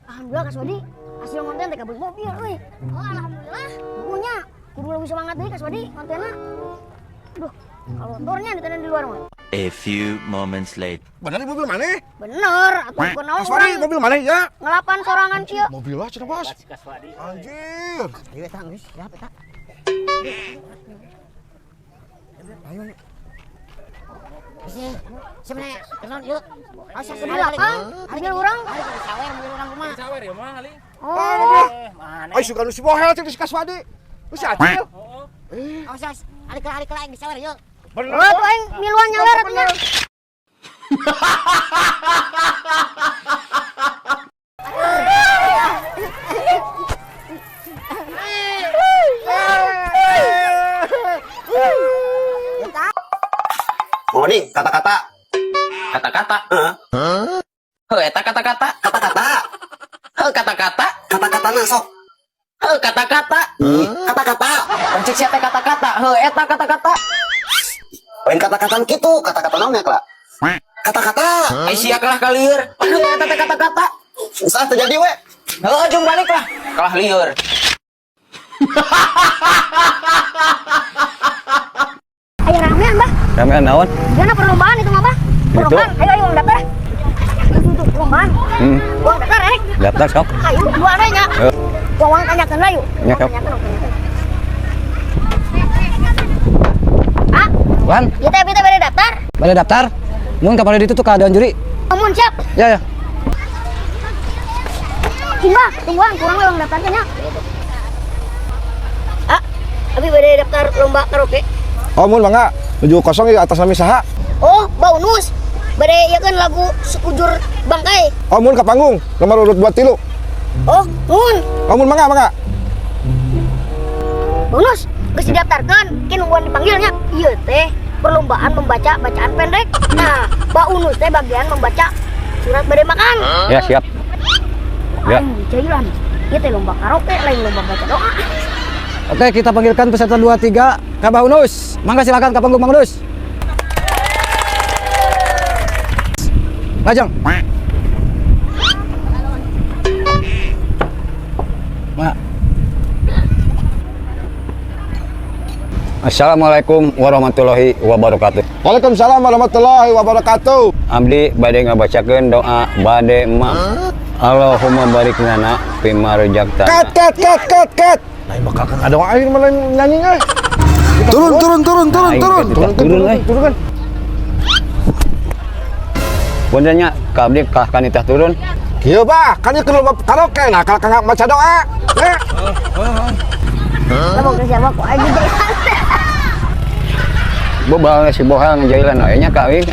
Alhamdulillah Kak Swadi, hasil konten teh kabel mobil euy. Oh, alhamdulillah. Punya, kudu lebih semangat deui Kak Swadi kontenna. Duh, kalau motornya ditenan di luar mah. A few moments later. Bener mobil mana? Bener, atuh kunaon Kaswadi urang mobil mana ya? ngelapan sorangan kieu. Mobil lah cenah bos. Anjir. Ayo eta geus, siap eta. Ayo. Sini, sebenarnya kenaon ieu? Awas Di lapang, mobil urang. Sawer mobil urang kumaha? Sawer ya mah ali. Oh, Mana? Ay suka nu si bohel cek si Kaswadi. Lu si Acil. Awas awas, alik aing disawer ieu. Bener. oh, tuh aing miluan nyawer atuh nya. Mau nih kata-kata. Kata-kata. Heeh. Heuh eta kata-kata. Kata-kata. Heuh kata-kata. Kata-kata na sok. Heuh kata-kata. Ih, kata-kata. Pencik sia teh kata-kata. Heuh eta kata-kata. Lain kata-kataan kitu, kata-kata naon ya, Kla? Kata-kata. Ai sia kalah ka lieur. Heuh eta teh kata-kata. Usah terjadi we. Heuh jeung balik lah. Kalah lieur. Ayo ramean, Bah. Ramean naon? Gimana perlombaan itu mah, Bah? Perlombaan. Ayo ayo daftar. Itu tuh perlombaan. Hmm. Uang daftar eh. Daftar sok. Ayo dua nya. Ayo. Uang uang tanyakeun lah yuk. Ya, sok. Tanyakeun, tanyakeun. Ah, Wan, ieu teh beda beda daftar. bade daftar. Mun kapal itu tuh keadaan juri. Amun siap. Ya ya. Cing, Bah, tungguan kurang we uang daftarnya nya. Ah, abi beda daftar lomba karaoke. Oh mun mangga. 70 ieu atas nami saha? Oh, bonus. Bade ieu kan lagu Sekujur Bangkai. Oh mun ka panggung nomor urut 23. Oh, mun. Oh mun mangga mangga. Bonus geus didaftarkeun, kin nungguan dipanggilnya. Ieu teh perlombaan membaca bacaan pendek. Nah, Mbak Unus teh bagian membaca surat bade makan. Ya siap. Ya. Aing jailan. Ieu teh lomba karaoke lain lomba baca doa. Oke, kita panggilkan peserta 23 Kabah Unus. Mangga silakan ke panggung Bang Unus. Lajeng. Ma. Assalamualaikum warahmatullahi wabarakatuh. Waalaikumsalam warahmatullahi wabarakatuh. Abdi bade ngabacakeun doa bade ma. Allahumma barik lana fima razaqtana. Cut cut cut cut cut. Lain bakal kan ada aing mana nyanyinya. Turun, turun, turun, turun, Aing turun. teh turun, turun, euy. Turun kan. Punten nya ka abdi kalah kanitah turun. Kieu bah, kan ieu keur lomba karaoke nah kalau kang maca doa. Ya. Lah geus jawab ku aing jailan. Bobal si bohang jailan aya nya ka aing.